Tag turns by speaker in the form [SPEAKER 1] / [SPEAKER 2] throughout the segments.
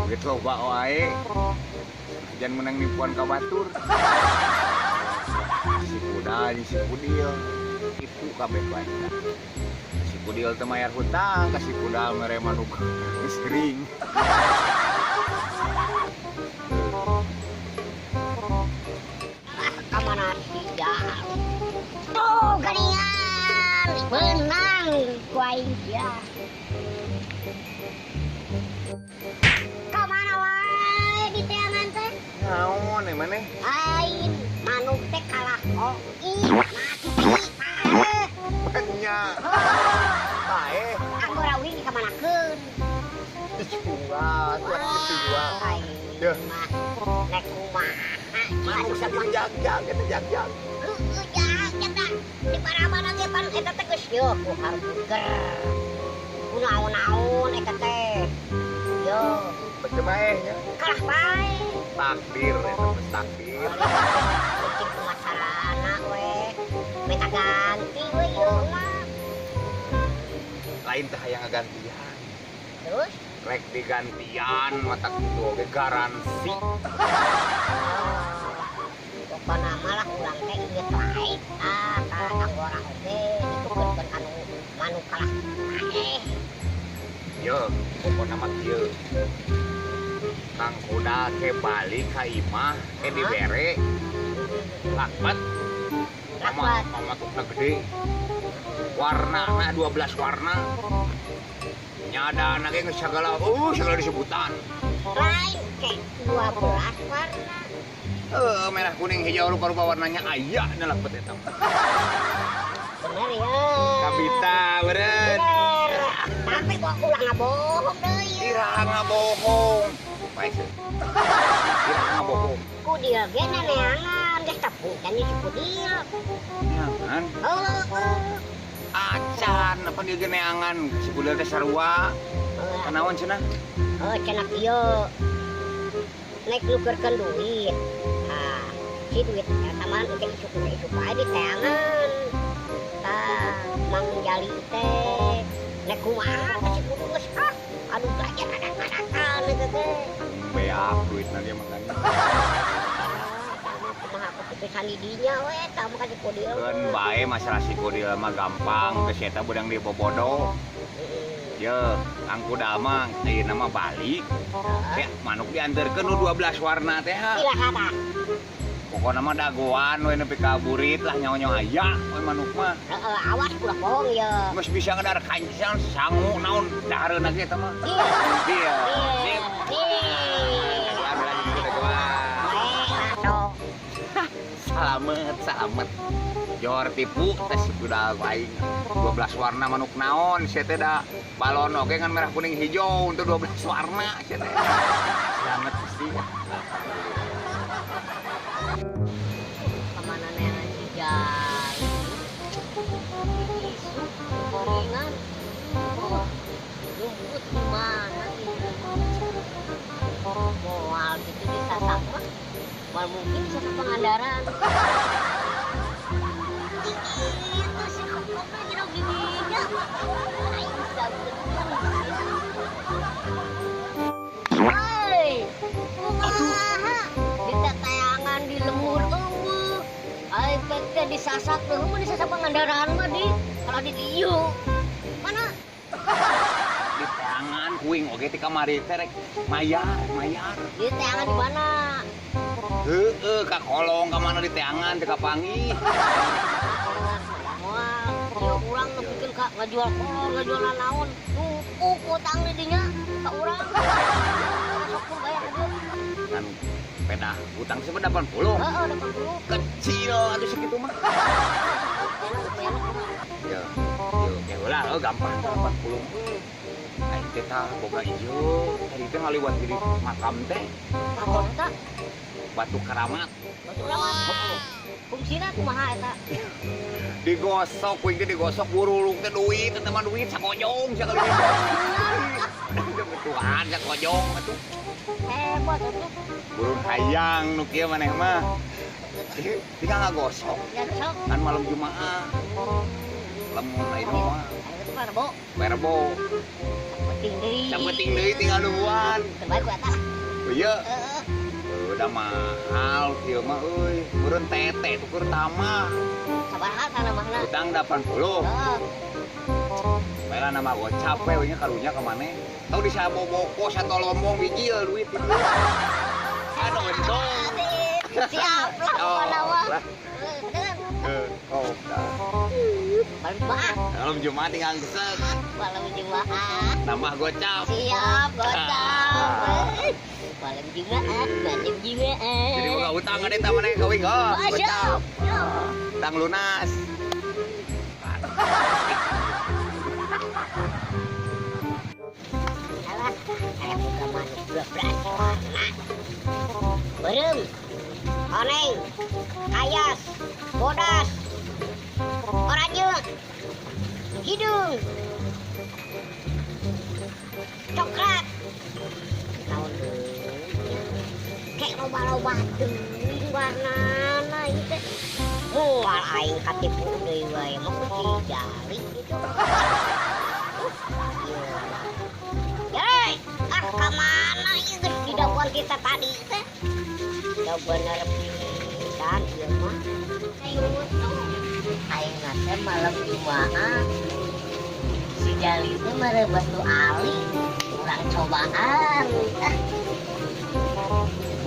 [SPEAKER 1] Oge loba wae. Jangan menang nipuan ka batur. Si kuda jeung si kudil tipu kabeh bae. Si kudil teu mayar hutang, ka si kuda mere manuk geus gering.
[SPEAKER 2] Ka mana sia? Tuh geuningan menang ku aing sia. Ka mana wae di teangan teh?
[SPEAKER 1] Naon e maneh?
[SPEAKER 2] Aing manuk teh kalah oi mati paeh.
[SPEAKER 1] Nya. Paeh.
[SPEAKER 2] Anggora uing dikamanakeun?
[SPEAKER 1] Dijual, dijual.
[SPEAKER 2] Aing mah rek kumaha?
[SPEAKER 1] Manuk sakitu jag-jag eta jag-jag.
[SPEAKER 2] Heueuh jag-jag da. Di parabana ge pan eta teh geus yeuh ku harbuger. Ku naon-naon eta teh. Yo,
[SPEAKER 1] baca bae nya.
[SPEAKER 2] Kalah bae.
[SPEAKER 1] Takdir eta teh takdir.
[SPEAKER 2] Kucing kumaha carana we. Minta ganti we ieu mah.
[SPEAKER 1] Lain teh hayang ngagantian.
[SPEAKER 2] Terus?
[SPEAKER 1] Rek digantian mata kitu oge garansi.
[SPEAKER 2] Pokona malah urang teh inget wae ah ka anggora oge ditukeurkeun anu manuk kalah paeh.
[SPEAKER 1] Yo, pokona mah kieu. Kang Kuda ke balik ka imah ke dibere lakbat.
[SPEAKER 2] Lakbat.
[SPEAKER 1] Pamatukna gede. Warnana 12 warna. Nyadana ge geus sagala, sagala disebutan.
[SPEAKER 2] Lain ke 12 warna.
[SPEAKER 1] Merah, kuning, hijau, rupa-rupa warnanya aya na lakbat eta.
[SPEAKER 2] Bener ya.
[SPEAKER 1] Kabita beureun.
[SPEAKER 2] Tapi kok ulah ngabohong deui.
[SPEAKER 1] Iraha ngabohong. Bae seuh. Iraha ngabohong.
[SPEAKER 2] Kudil ge neneangan geus tepung kan si kudil.
[SPEAKER 1] Neangan?
[SPEAKER 2] Heueuh.
[SPEAKER 1] Acan apa dia ge neangan si kudil teh sarua. Kanaon cenah?
[SPEAKER 2] Heuh cenah kieu. Nek nukerkeun duit. Tah, si duit eta mah engke isuk bae di teangan. Tah, Mang Jali teh nek kumaha teh si kudu geus ah. Aduh belajar adat-adatan eta teh.
[SPEAKER 1] Beak duitna dia mah kan.
[SPEAKER 2] Kumaha keputusan di dinya we tah mah ka si kudil.
[SPEAKER 1] Keun bae masalah si kudil mah gampang geus eta beudang dibobodo. Ye, Kang Kuda mah ayeuna mah balik. Ya, manuk dianterkeun nu 12 warna teh ha.
[SPEAKER 2] Iraha tah?
[SPEAKER 1] Pokona mah dagoan we nepi ka burit lah nyaho-nyaho aya we manuk mah.
[SPEAKER 2] Heeh, awas ulah bohong ye.
[SPEAKER 1] Geus bisa ngedar kancang sangu naon dahareuna ge eta mah.
[SPEAKER 2] Iya.
[SPEAKER 1] Iya.
[SPEAKER 2] Iya.
[SPEAKER 1] Salamet, salamet. Jor tipu teh si kuda aing. 12 warna manuk naon sia teh da balon oge ngan merah kuning hijau untuk 12 warna sia teh. Selamat pasti.
[SPEAKER 2] Kamana neangan si Jali? Isuk gorengan. Rumput di mana gitu? Moal gitu disasak mah. Moal mungkin disasak Pangandaran. Itu si kokoknya jero giginya. Aing sabenerna sia. Hei, kumaha? Ditatayangan di lemur eueuh. Aing teh disasak teh mun disasak Pangandaran mah di kalau di dieu. Mana?
[SPEAKER 1] Di teangan kuing oge ti kamari teh rek mayar, mayar.
[SPEAKER 2] Di teangan di mana?
[SPEAKER 1] Heeh, ka kolong ka mana di teangan teh kapanggih.
[SPEAKER 2] Moal, ieu urang nepikeun ka ngajual kolor, ngajual nanaon. Numpuk utang di dinya ka urang. Sok pun bayar ka dieu.
[SPEAKER 1] Kan pedah utang sih 80.
[SPEAKER 2] Heeh, 80.
[SPEAKER 1] Kecil atuh sakitu mah. Ya, yo, ya ulah, oh, gampang 80. Aing teh tah boga ieu, tadi teh ngaliwat di makam teh.
[SPEAKER 2] Makam teh?
[SPEAKER 1] Batu keramat.
[SPEAKER 2] Batu keramat.
[SPEAKER 1] Heeh.
[SPEAKER 2] Fungsina kumaha eta?
[SPEAKER 1] Digosok, kuing teh digosok burulung teh duit, eta mah duit sakojong sakali. Tuhan sakojong atuh.
[SPEAKER 2] Hebat atuh.
[SPEAKER 1] Burung hayang nu kieu maneh mah. Tinggal ngagosok.
[SPEAKER 2] Ngagosok.
[SPEAKER 1] Kan malam Jumaah. Lamun ayeuna mah.
[SPEAKER 2] Rebo.
[SPEAKER 1] Rebo.
[SPEAKER 2] Sapenting deui.
[SPEAKER 1] Sapenting deui tinggal nungguan.
[SPEAKER 2] Terbaik ku eta lah.
[SPEAKER 1] ieu. Udah mahal ieu mah euy. Meureun tete tukur tama.
[SPEAKER 2] Sabaraha kana mahna?
[SPEAKER 1] Utang 80.
[SPEAKER 2] Heeh.
[SPEAKER 1] Bae nama gocap we nya karunya ka maneh. Tau di saboboko satolombong bijil duit itu. Aduh untung.
[SPEAKER 2] Siap lah pokona mah.
[SPEAKER 1] Oh,
[SPEAKER 2] malam Jumat.
[SPEAKER 1] Malam Jumat tinggal gesek.
[SPEAKER 2] Malam Jumat.
[SPEAKER 1] Tambah gocap.
[SPEAKER 2] Siap gocap. Malam Jumat, malam Jumat.
[SPEAKER 1] Jadi boga utang ada ta maneh kawin oh.
[SPEAKER 2] Siap.
[SPEAKER 1] Utang lunas.
[SPEAKER 2] Alah, saya buka manuk 12 warna. Beureum, koneng, kayas, bodas, oranye, hidung, coklat. Naon deui? Kayak loba-loba teuing warnana ieu teh. Moal aing katipu deui wae mah ku si Jali gitu. Jali, ah ka mana ieu geus didaguan kita tadi teh? Teu bener pisan ieu mah.
[SPEAKER 3] Aing teh malam Jumaah si Jali teh mere batu ali urang cobaan.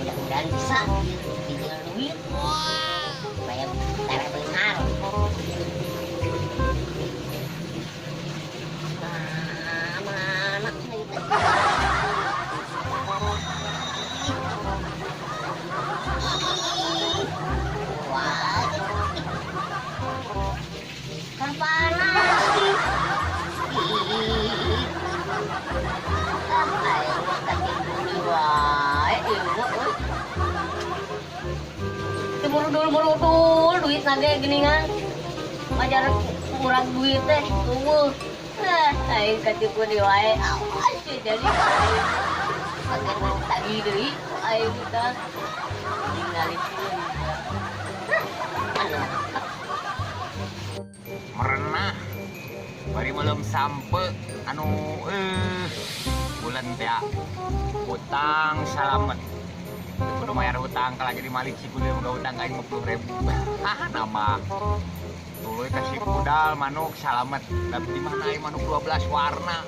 [SPEAKER 3] Mudah-mudahan bisa dijual duit. Supaya tereh beunghar. Nah, mana cenah ieu teh? Wah, kan panas nih. Ih, ah, aing mah katipu deui wae ieu mah euy. Teu murudul-murudul duit ge geuningan. Majar kurang duit teh eueuh. Ah, aing katipu deui wae. Awas ya jadi aing. Pakai tagih deui aing teh. Ninggalikeun.
[SPEAKER 1] Merenah bari belum sampe anu bulan teh utang salamet kudu bayar hutang kalau lagi di Malik si kudu boga utang ka aing 50.000. Hah nama tuluy kasih kudal manuk salamet tapi di mana aing manuk 12 warna.